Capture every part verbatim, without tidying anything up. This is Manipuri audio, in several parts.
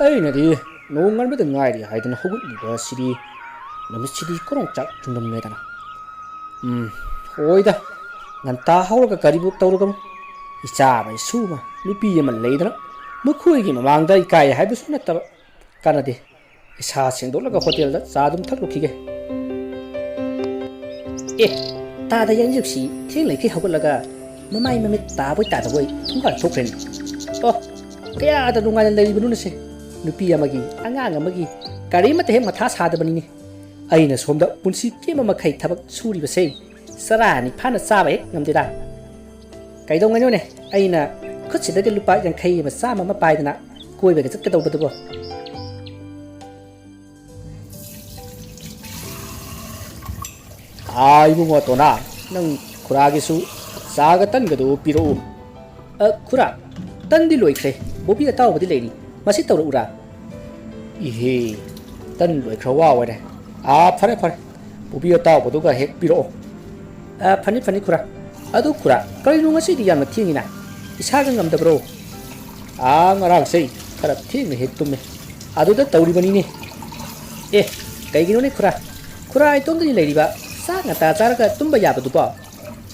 ꯑꯩꯅꯗꯤ ꯅꯣꯡ ꯉꯟꯕꯗ ꯉꯥꯏꯔꯤ ꯍꯥꯏꯗꯅ ꯍꯧꯒꯠꯂꯤꯕ ꯑꯁꯤꯗꯤ ꯅꯨꯃꯤꯠꯁꯤꯗꯤ ꯀꯣꯔꯣꯡꯆꯥꯛ ꯆꯨꯡꯉꯝꯃꯦꯗꯅ꯫ ꯎꯝ, ꯍꯣꯏꯗ, ꯉꯟꯇꯥ ꯍꯧꯔꯒ ꯀꯔꯤꯕꯨ ꯇꯧꯔꯒꯅꯣ? ꯏꯆꯥ ꯑꯃ ꯏꯁꯨ ꯑꯃ ꯅꯨꯄꯤ ꯑꯃ ꯂꯩꯗꯅ ꯃꯈꯣꯏꯒꯤ ꯃꯃꯥꯡꯗ ꯏꯀꯥꯏ ꯍꯥꯏꯕꯁꯨ ꯅꯠꯇꯕ꯫ ꯀꯥꯟꯅꯗꯦ, ꯏꯁꯥ ꯁꯦꯡꯗꯣꯛꯂꯒ ꯍꯣꯇꯦꯜꯗ ꯆꯥ ꯑꯗꯨꯝ ꯊꯛꯂꯨꯈꯤꯒꯦ꯫ ꯑꯦ, ꯇꯥꯗ ꯌꯥꯏꯃꯖꯨꯛꯁꯤ ꯊꯦꯡ ꯂꯩꯈꯩ ꯍꯧꯒꯠꯂꯒ ꯃꯃꯥꯏ ꯃꯃꯤꯠ ꯇꯥꯕꯣꯏ ꯇꯥꯗꯕꯣꯏ ꯊꯣꯡꯒꯥꯜ ꯊꯣꯛꯈ꯭ꯔꯦꯅꯦ꯫ ꯑꯣ, ꯀꯌꯥꯗ ꯅꯨꯡꯉꯥꯏꯅ ꯂꯩꯔꯤꯕꯅꯣꯅꯁꯦ꯫ ꯅꯨꯄꯤ ꯑꯃꯒꯤ, ꯑꯉꯥꯡ ꯑꯃꯒꯤ, ꯀꯔꯤꯃꯠꯇ ꯍꯦꯛ ꯃꯊꯥ ꯁꯥꯗꯕꯅꯤꯅꯦ꯫ ꯑꯩꯅ ꯁꯣꯝꯗ ꯄꯨꯟꯁꯤ ꯀꯦꯝꯕ ꯃꯈꯩ ꯊꯕꯛ ꯁꯨꯔꯤꯕꯁꯦ ꯆꯔꯥ ꯑꯅꯤ ꯐꯥꯅ ꯆꯥꯕ ꯍꯦꯛ ꯉꯝꯗꯦꯗ꯫ ꯀꯩꯗꯧꯉꯩꯅꯣꯅꯦ ꯑꯩꯅ ꯈꯨꯠꯁꯤꯗꯒꯤ ꯂꯨꯄꯥ ꯌꯥꯡꯈꯩ ꯑꯃ, ꯆꯥꯝꯃ ꯑꯃ ꯄꯥꯏꯗꯅ ꯀꯣꯏꯕꯒ ꯆꯠꯀꯗꯧꯕꯗꯨꯕꯣ? ꯑꯥ, ꯏꯕꯨꯡꯉꯣ ꯇꯣꯅꯥ, ꯅꯪ ꯈꯨꯔꯥꯒꯤꯁꯨ ꯆꯥꯒ ꯇꯟꯒꯗꯨ ꯄꯤꯔꯛꯎ꯫ ꯑ, ꯈꯨꯔꯥ, ꯇꯟꯗꯤ ꯂꯣꯏꯈ꯭ꯔꯦ, ꯕꯣꯕꯤ ꯑꯇꯥꯎꯕꯗꯤ ꯂꯩꯔꯤ, ꯃꯁꯤ ꯇꯧꯔꯛꯎꯔꯥ? ꯏꯍꯦ, ꯇꯟ ꯂꯣꯏꯈ꯭ꯔ ꯋꯥ ꯑꯣꯏꯔꯦ꯫ ꯑꯥ, ꯐꯔꯦ ꯐꯔꯦ, ꯕꯣꯕꯤ ꯑꯇꯥꯎꯕꯗꯨꯒ ꯍꯦꯛ ꯄꯤꯔꯛꯑꯣ꯫ ꯑ, ꯐꯅꯤ ꯐꯅꯤ ꯈꯨꯔꯥ꯫ ꯑꯗꯨ ꯈꯨꯔꯥ, ꯀꯔꯤꯅꯣ ꯉꯁꯤꯗꯤ ꯌꯥꯝꯅ ꯊꯦꯡꯉꯤꯅ? ꯏꯁꯥꯒ ꯉꯝꯗꯕ꯭ꯔꯣ? ꯑꯥ, ꯉꯔꯥꯡꯁꯦ ꯈꯔ ꯊꯦꯡꯅ ꯍꯦꯛ ꯇꯨꯝꯃꯦ, ꯑꯗꯨꯗ ꯇꯧꯔꯤꯕꯅꯤꯅꯦ꯫ ꯑꯦ, ꯀꯩꯒꯤꯅꯣꯅꯦ ꯈꯨꯔꯥ? ꯈꯨꯔꯥ ꯏꯇꯣꯝꯗꯅꯤ ꯂꯩꯔꯤꯕ, ꯆꯥꯛ ꯉꯟꯇꯥ ꯆꯥꯔꯒ ꯇꯨꯝꯕ ꯌꯥꯕꯗꯨꯕꯣ?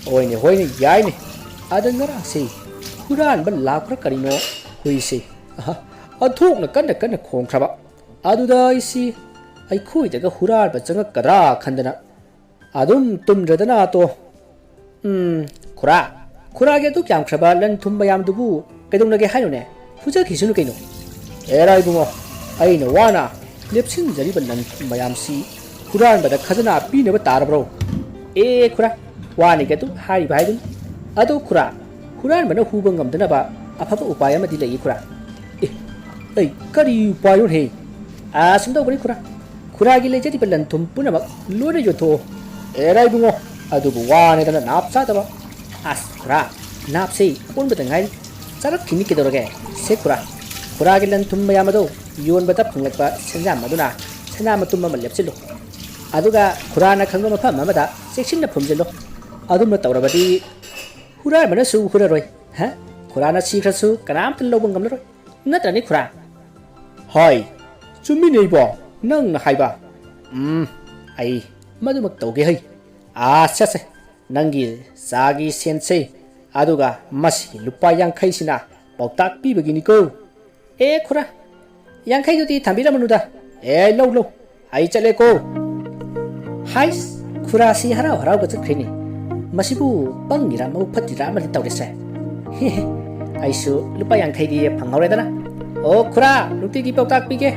ꯍꯣꯏꯅꯦ ꯍꯣꯏꯅꯦ, ꯌꯥꯏꯅꯦ꯫ ꯑꯗ ꯉꯔꯥꯡꯁꯦ ꯍꯨꯔꯥꯟꯕ ꯂꯥꯛꯄ꯭ꯔꯥ ꯀꯔꯤꯅꯣ? ꯍꯨꯏꯁꯦ, ꯑꯍ, ꯑꯣꯟꯊꯣꯛꯅ ꯀꯟꯅ ꯀꯟꯅ ꯈꯣꯡꯈ꯭ꯔꯕ꯫ ꯑꯗꯨꯗ ꯑꯩꯁꯤ ꯑꯩꯈꯣꯏꯗꯒ ꯍꯨꯔꯥꯟꯕ ꯆꯪꯉꯛꯀꯗ꯭ꯔꯥ ꯈꯟꯗꯅ ꯑꯗꯨꯝ ꯇꯨꯝꯗ꯭ꯔꯗꯅ ꯇꯣ꯫ ꯎꯝ, ꯈꯨꯔꯥ, ꯈꯨꯔꯥꯒꯤ ꯑꯗꯨꯛ ꯌꯥꯝꯈ꯭ꯔꯕ ꯂꯟ ꯊꯨꯝ ꯃꯌꯥꯝꯗꯨꯕꯨ ꯀꯩꯗꯧꯅꯒꯦ ꯍꯥꯏꯅꯣꯅꯦ? ꯐꯨꯖꯈꯤꯁꯅꯨ ꯀꯩꯅꯣ꯫ ꯑꯦꯔꯥ ꯏꯕꯨꯡꯉꯣ, ꯑꯩꯅ ꯋꯥꯅ ꯂꯦꯞꯁꯤꯟꯖꯔꯤꯕ ꯂꯟ ꯊꯨꯝ ꯃꯌꯥꯝꯁꯤ ꯍꯨꯔꯥꯟꯕꯗ ꯈꯖꯅꯥ ꯄꯤꯅꯕ ꯇꯥꯔꯕ꯭ꯔꯣ? ꯑꯦ ꯈꯨꯔꯥ, ꯋꯥꯅꯤꯒ ꯑꯗꯨꯝ ꯍꯥꯏꯔꯤꯕ ꯍꯥꯏꯗꯨꯅꯤ꯫ ꯑꯗꯣ ꯈꯨꯔꯥ, ꯍꯨꯔꯥꯟꯕꯅ ꯍꯨꯕ ꯉꯝꯗꯅꯕ ꯑꯐꯕ ꯎꯄꯥꯏ ꯑꯃꯗꯤ ꯂꯩꯌꯦ ꯈꯨꯔꯥ꯫ ꯑꯦ, ꯑꯩ ꯀꯔꯤ ꯎꯄꯥꯏꯅꯣꯅꯦ? ꯑꯥ, ꯁꯨꯝ ꯇꯧꯕꯅꯤ ꯈꯨꯔꯥ, ꯈꯨꯔꯥꯒꯤ ꯂꯩꯖꯔꯤꯕ ꯂꯟ ꯊꯨꯝ ꯄꯨꯝꯅꯃꯛ ꯂꯣꯏꯅ ꯌꯣꯟꯊꯣꯛꯑꯣ꯫ ꯑꯦꯔꯥ ꯏꯕꯨꯡꯉꯣ, ꯑꯗꯨꯕꯨ ꯋꯥꯅꯦꯗꯅ ꯅꯥꯞ ꯆꯥꯗꯕ꯫ ꯑꯁ ꯈꯨꯔꯥ, ꯅꯥꯞꯁꯦ ꯑꯣꯟꯕꯗ ꯉꯥꯏꯔꯤ, ꯆꯥꯔꯛꯈꯤꯅꯤ ꯀꯩꯗꯧꯔꯒꯦ꯫ ꯁꯦ ꯈꯨꯔꯥ, ꯈꯨꯔꯥꯒꯤ ꯂꯟ ꯊꯨꯝ ꯃꯌꯥꯝ ꯑꯗꯣ ꯌꯣꯟꯕꯗ ꯐꯪꯂꯛꯄ ꯁꯦꯟꯖꯥꯝ ꯑꯗꯨꯅ ꯁꯅꯥ ꯃꯇꯨꯝ ꯑꯃ ꯂꯦꯞꯁꯤꯜꯂꯨ꯫ ꯑꯗꯨꯒ ꯈꯨꯔꯥꯅ ꯈꯪꯕ ꯃꯐꯝ ꯑꯃꯗ ꯆꯦꯛꯁꯤꯟꯅ ꯐꯨꯝꯖꯤꯜꯂꯨ꯫ ꯑꯗꯨꯝꯅ ꯇꯧꯔꯕꯗꯤ ꯍꯨꯔꯥꯟꯕꯅꯁꯨ ꯍꯨꯔꯔꯣꯏ꯫ ꯍꯥ? ꯈꯨꯔꯥꯅ ꯁꯤꯈ꯭ꯔꯁꯨ ꯀꯅꯥꯝꯇꯅ ꯂꯧꯕ ꯉꯝꯂꯔꯣꯏ꯫ ꯅꯠꯇ꯭ꯔꯅꯤ ꯈꯨꯔꯥ? ꯍꯣꯏ, ꯆꯨꯝꯃꯤꯅꯦ ꯏꯕꯣ, ꯅꯪꯅ ꯍꯥꯏꯕ꯫ ꯎꯝ, ꯑꯩ ꯃꯗꯨꯃꯛ ꯇꯧꯒꯦ ꯍꯩ꯫ ꯑꯥ, ꯁꯦ, ꯁꯦ, ꯅꯪꯒꯤ ꯆꯥꯒꯤ ꯁꯦꯟꯁꯦ, ꯑꯗꯨꯒ ꯃꯁꯤꯒꯤ ꯂꯨꯄꯥ ꯌꯥꯡꯈꯩꯁꯤꯅ ꯄꯥꯎꯇꯥꯛ ꯄꯤꯕꯒꯤꯅꯤꯀꯣ꯫ ꯑꯦ ꯈꯨꯔꯥ, ꯌꯥꯡꯈꯩꯗꯨꯗꯤ ꯊꯝꯕꯤꯔꯝꯃꯅꯨꯗ꯫ ꯑꯦ, ꯂꯧ, ꯂꯧ, ꯑꯩ ꯆꯠꯂꯦꯀꯣ꯫ ꯍꯥꯏꯁ, ꯈꯨꯔꯥꯁꯤ ꯍꯔꯥꯎ ꯍꯔꯥꯎꯒ ꯆꯠꯈ꯭ꯔꯦꯅꯦ꯫ ꯃꯁꯤꯕꯨ ꯄꯪꯉꯤꯔꯥ ꯃꯕꯨꯛ ꯐꯠꯇ꯭ꯔꯤꯔꯥ ꯑꯃꯗꯤ ꯇꯧꯔꯦꯁꯦ꯫ ꯑꯩꯁꯨ ꯂꯨꯄꯥ ꯌꯥꯡꯈꯩꯗꯤ ꯐꯪꯍꯧꯔꯦꯗꯅ꯫ ꯑꯣ ꯈꯨꯔꯥ, ꯅꯨꯡꯇꯤꯒꯤ ꯄꯥꯎꯇꯥꯛ ꯄꯤꯒꯦ꯫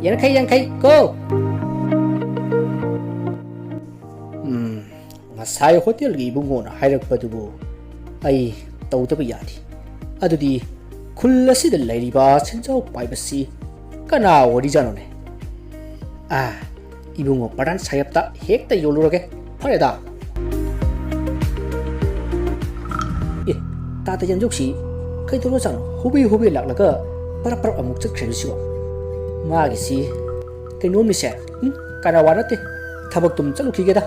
ꯌꯥꯡꯈꯩ, ꯌꯥꯡꯈꯩ ꯀꯣ꯫ ꯎꯝ, ꯉꯁꯥꯏ ꯍꯣꯇꯦꯜꯒꯤ ꯏꯕꯨꯡꯉꯣꯅ ꯍꯥꯏꯔꯛꯄꯗꯨꯕꯨ ꯑꯩ ꯇꯧꯗꯕ ꯌꯥꯗꯦ꯫ ꯑꯗꯨꯗꯤ ꯈꯨꯜ ꯑꯁꯤꯗ ꯂꯩꯔꯤꯕ ꯁꯦꯟꯖꯥꯎ ꯄꯥꯏꯕꯁꯤ ꯀꯅꯥ ꯑꯣꯏꯔꯤꯖꯥꯠꯅꯣꯅꯦ? ꯑꯥ, ꯏꯕꯨꯡꯉꯣ ꯄ꯭ꯔꯙꯥꯟ ꯁꯥꯍꯦꯕꯇ ꯍꯦꯛꯇ ꯌꯣꯜꯂꯨꯔꯒꯦ꯫ ꯐꯔꯦꯗ꯫ ꯑꯦ, ꯇꯥ ꯇꯌꯥꯟꯖꯧꯁꯤ ꯀꯩꯗꯧꯔꯖꯥꯠꯅꯣ? ꯍꯨꯕꯦ ꯍꯨꯕꯦ ꯂꯥꯛꯂꯒ ꯄꯔꯞ ꯄꯔꯞ ꯑꯃꯨꯛ ꯆꯠꯈ꯭ꯔꯤꯕꯁꯤꯕꯣ? ꯃꯥꯒꯤꯁꯤ ꯀꯩꯅꯣꯝꯅꯤꯁꯦ꯫ ꯎꯝ, ꯀꯥꯔꯕꯥꯔ ꯅꯠꯇꯦ꯫ ꯊꯕꯛꯇꯨꯝ ꯆꯠꯂꯨꯈꯤꯒꯦꯗ꯫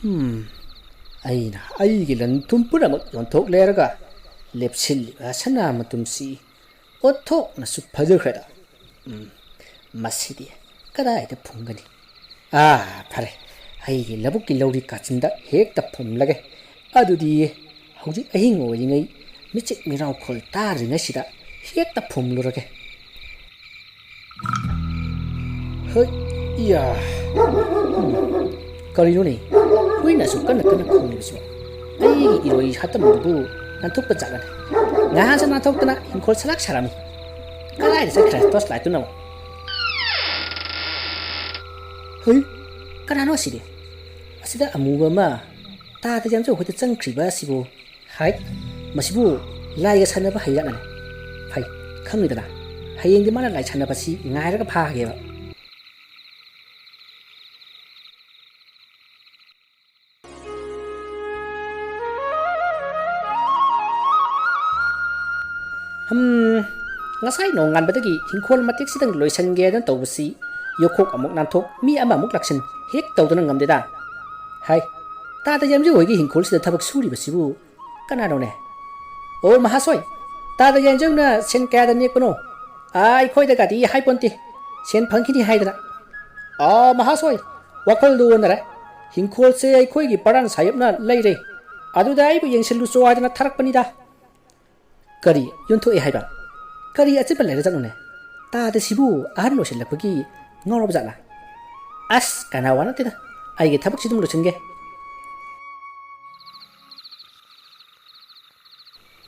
ꯎꯝ, ꯑꯩꯅ ꯑꯩꯒꯤ ꯂꯟ ꯊꯨꯝ ꯄꯨꯝꯅꯃꯛ ꯌꯣꯟꯊꯣꯛꯂꯦꯔꯒ ꯂꯦꯞꯁꯤꯜꯂꯤꯕ ꯁꯅꯥ ꯃꯇꯨꯝꯁꯤ ꯑꯣꯟꯊꯣꯛꯅꯁꯨ ꯐꯖꯈ꯭ꯔꯦꯗ꯫ ꯎꯝ, ꯃꯁꯤꯗꯤ ꯀꯗꯥꯏꯗ ꯐꯨꯝꯒꯅꯤ? ꯑꯥ, ꯐꯔꯦ, ꯑꯩꯒꯤ ꯂꯧꯕꯨꯛꯀꯤ ꯂꯧꯔꯤ ꯀꯥꯆꯤꯟꯗ ꯍꯦꯛꯇ ꯐꯨꯝꯂꯒꯦ꯫ ꯑꯗꯨꯗꯤ ꯍꯧꯖꯤꯛ ꯑꯍꯤꯡ ꯑꯣꯏꯔꯤꯉꯩ ꯃꯤꯆꯤꯛ ꯃꯤꯔꯥꯎꯈꯣꯜ ꯇꯥꯗ꯭ꯔꯤꯉꯩꯁꯤꯗ ꯍꯦꯛꯇ ꯐꯨꯝꯂꯨꯔꯒꯦ꯫ ꯍꯣꯏ, ꯏꯌꯥ꯫ ꯀꯔꯤꯅꯣꯅꯦ? ꯍꯨꯏꯅ ꯑꯁꯨꯛ ꯀꯟꯅ ꯀꯟꯅ ꯈꯣꯡꯂꯤꯕꯁꯤꯕꯣ? ꯑꯩꯒꯤ ꯏꯔꯣꯏ ꯁꯥꯇꯝꯗꯨꯕꯨ ꯅꯥꯟꯊꯣꯛꯄ ꯖꯥꯠꯂꯅꯦ? ꯉꯍꯥꯟꯁꯨ ꯅꯥꯟꯊꯣꯛꯇꯅ ꯍꯤꯡꯈꯣꯜ ꯁꯂꯥꯛ ꯁꯥꯔꯝꯃꯤ꯫ ꯀꯗꯥꯏꯗ ꯆꯠꯈ꯭ꯔꯦ ꯇꯣꯔꯆ ꯂꯥꯏꯠꯇꯨꯅ ꯑꯃꯨꯛ? ꯍꯩ, ꯀꯅꯥꯅꯣ ꯑꯁꯤꯗꯤ? ꯑꯁꯤꯗ ꯑꯃꯨꯕ ꯑꯃ ꯇꯥꯗ ꯌꯥꯝꯖꯧ ꯍꯣꯏꯗ ꯆꯪꯈ꯭ꯔꯤꯕ ꯑꯁꯤꯕꯨ? ꯍꯥꯏ, ꯃꯁꯤꯕꯨ ꯂꯥꯏꯒ ꯁꯥꯟꯅꯕ ꯍꯩꯔꯛꯂꯅꯦ꯫ ꯐꯩ, ꯈꯪꯂꯤꯗꯅ꯫ ꯍꯌꯦꯡꯗꯤ ꯃꯥꯅ ꯂꯥꯏ ꯁꯥꯟꯅꯕꯁꯤ ꯉꯥꯏꯔꯒ ꯐꯥꯒꯦꯕ꯫ ꯍꯝ, ꯉꯁꯥꯏ ꯅꯣꯡꯉꯥꯟꯕꯗꯒꯤ ꯍꯤꯡꯈꯣꯜ ꯃꯇꯦꯛꯁꯤꯗꯪ ꯂꯣꯏꯁꯤꯟꯒꯦꯅ ꯇꯧꯕꯁꯤ, ꯌꯣꯈꯣꯛ ꯑꯃꯨꯛ ꯅꯥꯟꯊꯣꯛ, ꯃꯤ ꯑꯃꯃꯨꯛ ꯂꯥꯛꯁꯤꯟ, ꯍꯦꯛ ꯇꯧꯗꯨꯅ ꯉꯝꯗꯦꯗ꯫ ꯍꯥꯏ, ꯇꯥꯗ ꯌꯥꯝꯖꯧ ꯍꯣꯏꯒꯤ ꯍꯤꯡꯈꯣꯜꯁꯤꯗ ꯊꯕꯛ ꯁꯨꯔꯤꯕꯁꯤꯕꯨ ꯀꯅꯥꯅꯣꯅꯦ? ꯑꯣ, ꯃꯍꯥꯁꯣꯏ, ꯇꯥꯗ ꯌꯥꯏꯖꯧꯅ ꯁꯦꯟ ꯀꯌꯥꯗ ꯅꯦꯛꯄꯅꯣ? ꯑꯥ, ꯑꯩꯈꯣꯏꯗꯒꯗꯤ ꯍꯥꯏꯄꯣꯟꯇꯦ, ꯁꯦꯟ ꯐꯪꯈꯤꯅꯤ ꯍꯥꯏꯗꯅ꯫ ꯑꯥ, ꯃꯍꯥꯁꯣꯏ, ꯋꯥꯈꯜꯗꯨ ꯑꯣꯟꯅꯔꯦ꯫ ꯍꯤꯡꯈꯣꯜꯁꯦ ꯑꯩꯈꯣꯏꯒꯤ ꯄꯔꯥꯟ ꯁꯥꯌꯞꯅ ꯂꯩꯔꯦ, ꯑꯗꯨꯗ ꯑꯩꯕꯨ ꯌꯦꯡꯁꯤꯜꯂꯨꯆꯣ ꯍꯥꯏꯗꯅ ꯊꯥꯔꯛꯄꯅꯤꯗ꯫ ꯀꯔꯤ ꯌꯣꯟꯊꯣꯛꯑꯦ ꯍꯥꯏꯕ? ꯀꯔꯤ ꯑꯆꯤꯟꯕ ꯂꯩꯔꯖꯥꯠꯅꯣꯅꯦ? ꯇꯥꯗ ꯁꯤꯕꯨ ꯑꯍꯟ ꯑꯣꯏꯁꯤꯜꯂꯛꯄꯒꯤ ꯉꯥꯎꯔꯕ ꯖꯥꯠꯂꯥ? ꯑꯁ, ꯀꯅꯥ ꯋꯥ ꯅꯠꯇꯦꯗ, ꯑꯩꯒꯤ ꯊꯕꯛꯁꯤ ꯑꯗꯨꯝ ꯂꯣꯏꯁꯤꯟꯒꯦ꯫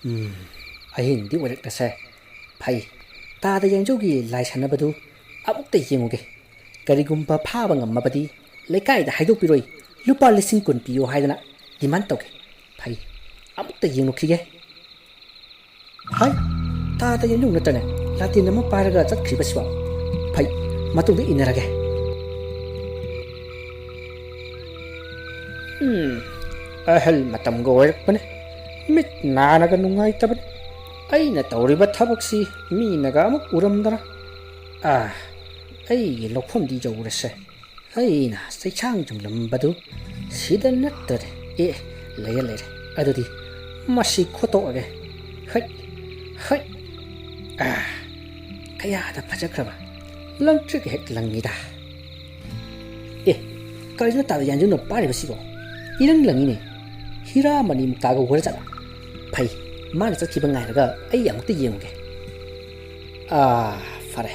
ꯎꯝ, ꯑꯍꯤꯡꯗꯤ ꯑꯣꯏꯔꯛꯂꯁꯦ꯫ ꯐꯩ, ꯇꯥꯗ ꯌꯥꯏꯖꯧꯒꯤ ꯂꯥꯏ ꯁꯥꯟꯅꯕꯗꯨ ꯑꯃꯨꯛꯇ ꯌꯦꯡꯉꯨꯒꯦ꯫ ꯀꯔꯤꯒꯨꯝꯕ ꯐꯥꯕ ꯉꯝꯃꯕꯗꯤ ꯂꯩꯀꯥꯏꯗ ꯍꯥꯏꯗꯣꯛꯄꯤꯔꯣꯏ, ꯂꯨꯄꯥ ꯂꯤꯁꯤꯡ ꯀꯨꯟ ꯄꯤꯌꯣ ꯍꯥꯏꯗꯅ ꯗꯤꯃꯥꯟ ꯇꯧꯒꯦ꯫ ꯐꯩ, ꯑꯃꯨꯛꯇ ꯌꯦꯡꯂꯨꯈꯤꯒꯦ꯫ ꯍꯥꯏ, ꯇꯥꯗ ꯌꯥꯏꯖꯧ ꯅꯠꯇ꯭ꯔꯅꯦ ꯂꯥꯇꯦꯟ ꯑꯃ ꯄꯥꯏꯔꯒ ꯆꯠꯈ꯭ꯔꯤꯕꯁꯤꯕꯣ? ꯐꯩ, ꯃꯇꯨꯡꯗ ꯏꯟꯅꯔꯒꯦ꯫ ꯎꯝ, ꯑꯍꯜ ꯃꯇꯝꯒ ꯑꯣꯏꯔꯛꯄꯅꯦ, ꯃꯤꯠ ꯅꯥꯅꯒ ꯅꯨꯡꯉꯥꯏꯇꯕꯅꯦ꯫ ꯑꯩꯅ ꯇꯧꯔꯤꯕ ꯊꯕꯛꯁꯤ ꯃꯤꯅꯒ ꯑꯃꯨꯛ ꯎꯔꯝꯗꯅ꯫ ꯑꯥ, ꯑꯩꯒꯤ ꯂꯧꯐꯝꯗꯤ ꯌꯧꯔꯁꯦ꯫ ꯑꯩꯅ ꯆꯩꯁꯥꯡ ꯆꯨꯡꯂꯝꯕꯗꯨ ꯁꯤꯗ ꯅꯠꯇꯔꯦ꯫ ꯑꯦ, ꯂꯩꯔꯦ, ꯂꯩꯔꯦ꯫ ꯑꯗꯨꯗꯤ ꯃꯁꯤ ꯈꯣꯠꯇꯣꯛꯑꯒꯦ꯫ ꯍꯩ, ꯍꯩ꯫ ꯑꯥ, ꯀꯌꯥꯗ ꯐꯖꯈ꯭ꯔꯕ! ꯂꯪꯇ꯭ꯔꯤꯛ ꯍꯦꯛ ꯂꯪꯉꯤꯗ꯫ ꯑꯦ, ꯀꯔꯤꯅꯣ ꯇꯥꯗ ꯌꯥꯏꯖꯧꯅ ꯄꯥꯏꯔꯤꯕꯁꯤꯕꯣ? ꯏꯔꯪ ꯂꯪꯉꯤꯅꯦ꯫ ꯍꯤꯔꯥ ꯃꯅꯤ ꯃꯨꯛꯇꯥꯒ ꯑꯣꯏꯔ ꯖꯥꯠꯂꯥ? ꯐꯩ, ꯃꯥꯅ ꯆꯠꯈꯤꯕ ꯉꯥꯏꯔꯒ ꯑꯩ ꯑꯃꯨꯛꯇ ꯌꯦꯡꯉꯨꯒꯦ꯫ ꯑꯥ, ꯐꯔꯦ꯫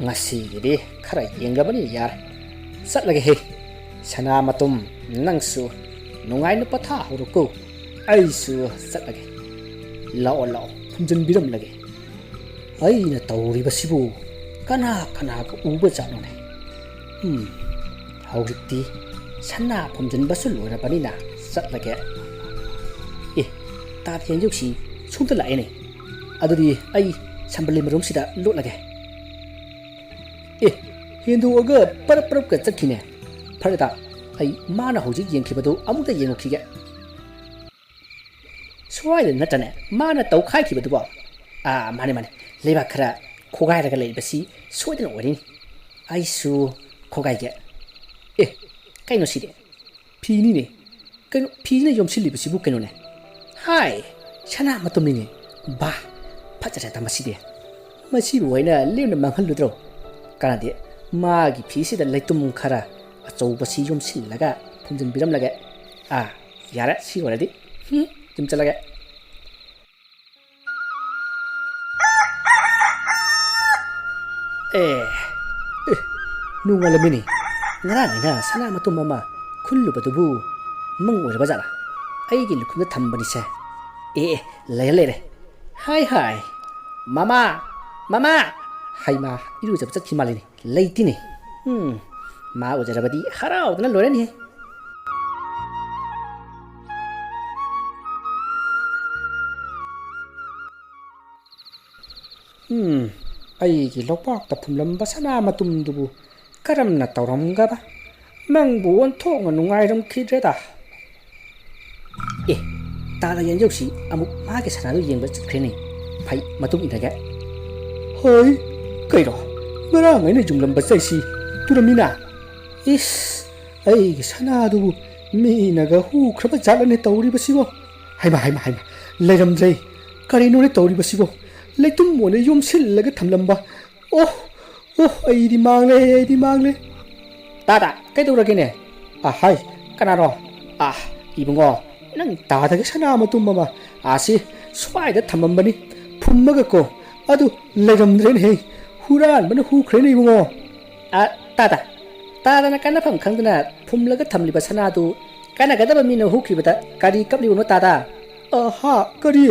ꯉꯁꯤꯒꯤꯗꯤ ꯈꯔ ꯌꯦꯡꯂꯕꯅꯤꯅ ꯌꯥꯔꯦ꯫ ꯆꯠꯂꯒꯦꯍꯦ꯫ ꯁꯅꯥꯃꯇꯨꯝ, ꯅꯪꯁꯨ ꯅꯨꯡꯉꯥꯏꯅ ꯄꯣꯊꯥꯍꯧꯔꯣꯀꯣ꯫ ꯑꯩꯁꯨ ꯆꯠꯂꯒꯦ꯫ ꯂꯥꯛꯑꯣ, ꯂꯥꯛꯑꯣ, ꯐꯨꯝꯖꯤꯟꯕꯤꯔꯝꯂꯒꯦ꯫ ꯑꯩꯅ ꯇꯧꯔꯤꯕꯁꯤꯕꯨ ꯀꯅꯥ ꯀꯅꯥꯒ ꯎꯕ ꯖꯥꯠꯅꯣꯅꯦ? ꯎꯝ, ꯍꯧꯖꯤꯛꯇꯤ ꯁꯅꯥ ꯐꯨꯝꯖꯤꯟꯕꯁꯨ ꯂꯣꯏꯔꯕꯅꯤꯅ ꯆꯠꯂꯒꯦ꯫ ꯑꯦ, ꯇꯥꯗ ꯌꯥꯏꯖꯧꯁꯤ ꯁꯣꯝꯗ ꯂꯥꯛꯑꯦꯅꯦ꯫ ꯑꯗꯨꯗꯤ ꯑꯩ ꯁꯝꯕꯜ ꯂꯩꯃꯔꯣꯝꯁꯤꯗ ꯂꯣꯠꯂꯒꯦ꯫ ꯑꯦ, ꯍꯦꯟꯗꯣꯛꯑꯒ ꯄꯔꯞ ꯄꯔꯞꯀ ꯆꯠꯈꯤꯅꯦ꯫ ꯐꯔꯦ ꯇꯥ, ꯑꯩ ꯃꯥꯅ ꯍꯧꯖꯤꯛ ꯌꯦꯡꯈꯤꯕꯗꯨ ꯑꯃꯨꯛꯇ ꯌꯦꯡꯉꯨꯈꯤꯒꯦ꯫ ꯁ꯭ꯋꯥꯏꯗ ꯅꯠꯇ꯭ꯔꯅꯦ ꯃꯥꯅ ꯇꯧꯈꯥꯏꯈꯤꯕꯗꯨꯕꯣ? ꯑꯥ, ꯃꯥꯅꯦ, ꯃꯥꯅꯦ, ꯂꯩꯕꯥꯛ ꯈꯔ ꯈꯣꯒꯥꯏꯔꯒ ꯂꯩꯕꯁꯤ ꯁꯣꯏꯗꯅ ꯑꯣꯏꯔꯤꯅꯤ꯫ ꯑꯩꯁꯨ ꯈꯣꯒꯥꯏꯒꯦ꯫ ꯑꯦ, ꯀꯩꯅꯣ ꯁꯤꯗꯤ? ꯐꯤꯅꯤꯅꯦ꯫ ꯀꯩꯅꯣ, ꯐꯤꯁꯤꯅ ꯌꯣꯝꯁꯤꯜꯂꯤꯕꯁꯤꯕꯨ ꯀꯩꯅꯣꯅꯦ? ꯍꯥꯏ, ꯁꯅꯥ ꯃꯇꯨꯝꯅꯤꯅꯦ꯫ ꯕꯥ, ꯐꯖꯔꯦꯗ ꯃꯁꯤꯗꯤ꯫ ꯃꯁꯤꯕꯨ ꯑꯩꯅ ꯂꯦꯝꯅ ꯃꯥꯡꯍꯜꯂꯨꯗ꯭ꯔꯣ? ꯀꯥꯟꯅꯗꯦ, ꯃꯥꯒꯤ ꯐꯤꯁꯤꯗ ꯂꯩꯇꯨꯝ ꯈꯔ ꯑꯆꯧꯕꯁꯤ ꯌꯣꯝꯁꯤꯜꯂꯒ ꯐꯨꯝꯖꯤꯟꯕꯤꯔꯝꯂꯒꯦ꯫ ꯑꯥ, ꯌꯥꯔꯦ, ꯁꯤ ꯑꯣꯏꯔꯗꯤ꯫ ꯍꯨꯝ, ꯌꯨꯝ ꯆꯠꯂꯒꯦ꯫ ꯑꯦ, ꯑꯦ, ꯅꯣꯡꯉꯥꯜꯂꯝꯃꯤꯅꯦ꯫ ꯉꯔꯥꯡ ꯑꯩꯅ ꯁꯅꯥ ꯃꯇꯨꯝ ꯑꯃ ꯈꯨꯜꯂꯨꯕꯗꯨꯕꯨ ꯃꯪ ꯑꯣꯏꯔꯕ ꯖꯥꯠꯂꯥ? ꯑꯩꯒꯤ ꯂꯨꯈꯨꯝꯗ ꯊꯝꯕꯅꯤꯁꯦ꯫ ꯑꯦ, ꯑꯦ, ꯂꯩꯔꯦ, ꯂꯩꯔꯦ꯫ ꯍꯥꯏ, ꯍꯥꯏ꯫ ꯃꯃꯥ! ꯃꯃꯥ! ꯍꯩꯃꯥ, ꯏꯔꯨꯖꯕ ꯆꯠꯈꯤ ꯃꯥꯜꯂꯤꯅꯦ꯫ ꯂꯩꯇꯦꯅꯦ꯫ ꯎꯝ, ꯃꯥ ꯎꯖꯔꯕꯗꯤ ꯍꯔꯥꯎꯗꯅ ꯂꯣꯏꯔꯅꯤꯍꯦ꯫ ꯎꯝ, ꯑꯩꯒꯤ ꯂꯣꯛꯄꯥꯛꯇ ꯐꯨꯝꯂꯝꯕ ꯁꯅꯥ ꯃꯇꯨꯝꯗꯨꯕꯨ ꯀꯔꯝꯅ ꯇꯧꯔꯝꯒꯕ? ꯃꯪꯕꯨ ꯑꯣꯟꯊꯣꯛꯅ ꯅꯨꯡꯉꯥꯏꯔꯝꯈꯤꯗ꯭ꯔꯦꯗ꯫ ꯑꯦ, ꯇꯥꯗ ꯌꯦꯟꯖꯧꯁꯤ ꯑꯃꯨꯛ ꯃꯥꯒꯤ ꯁꯅꯥꯗꯨ ꯌꯦꯡꯕ ꯆꯠꯈ꯭ꯔꯦꯅꯦ꯫ ꯐꯩ, ꯃꯇꯨꯡ ꯏꯟꯅꯒꯦ꯫ ꯍꯣꯏ, ꯀꯩꯅꯣ? ꯉꯔꯥꯡ ꯑꯩꯅ ꯌꯨꯡꯂꯝꯕ ꯆꯩꯁꯤ ꯇꯨꯔꯝꯃꯤꯅ? ꯏꯁ, ꯑꯩꯒꯤ ꯁꯅꯥꯗꯨꯕꯨ ꯃꯤꯅꯒ ꯍꯨꯈ꯭ꯔꯕ ꯖꯥꯠꯂꯅꯦ ꯇꯧꯔꯤꯕꯁꯤꯕꯣ? ꯍꯩꯃꯥ, ꯍꯩꯃꯥ, ꯍꯩꯃꯥ, ꯂꯩꯔꯝꯗ꯭ꯔꯦ꯫ ꯀꯔꯤꯅꯣꯅꯦ ꯇꯧꯔꯤꯕꯁꯤꯕꯣ? ꯂꯩꯇꯨꯝ ꯑꯣꯏꯅ ꯌꯣꯝꯁꯤꯜꯂꯒ ꯊꯝꯂꯝꯕ꯫ ꯑꯣ, ꯑꯣ, ꯑꯩꯗꯤ ꯃꯥꯡꯂꯦ, ꯑꯩꯗꯤ ꯃꯥꯡꯂꯦ꯫ ꯇꯥꯗ, ꯀꯩꯗꯧꯔꯒꯦꯅꯦ? ꯑꯍꯥꯏ, ꯀꯅꯥꯅꯣ? ꯑꯥ, ꯏꯕꯨꯡꯉꯣ, ꯅꯪ ꯇꯥꯗꯒꯤ ꯁꯅꯥ ꯃꯇꯨꯝ ꯑꯃ ꯑꯥꯁꯤ ꯁ꯭ꯋꯥꯏꯗ ꯊꯝꯃꯝꯕꯅꯤ꯫ ꯐꯨꯝꯃꯒ ꯀꯣ, ꯑꯗꯨ ꯂꯩꯔꯝꯗ꯭ꯔꯦꯅꯦꯍꯦ꯫ ꯍꯨꯔꯥꯟꯕꯅ ꯍꯨꯈ꯭ꯔꯦꯅꯦ ꯏꯕꯨꯡꯉꯣ꯫ ꯑ, ꯇꯥꯗ, ꯇꯥꯗꯅ ꯀꯥꯟꯅꯐꯝ ꯈꯪꯗꯅ ꯐꯨꯝꯂꯒ ꯊꯝꯂꯤꯕ ꯁꯅꯥꯗꯨ ꯀꯥꯟꯅꯒꯗꯕ ꯃꯤꯅ ꯍꯨꯈꯤꯕꯗ ꯀꯔꯤ ꯀꯞꯂꯤꯕꯅꯣ ꯇꯥꯗ? ꯑꯍꯥ, ꯀꯔꯤ?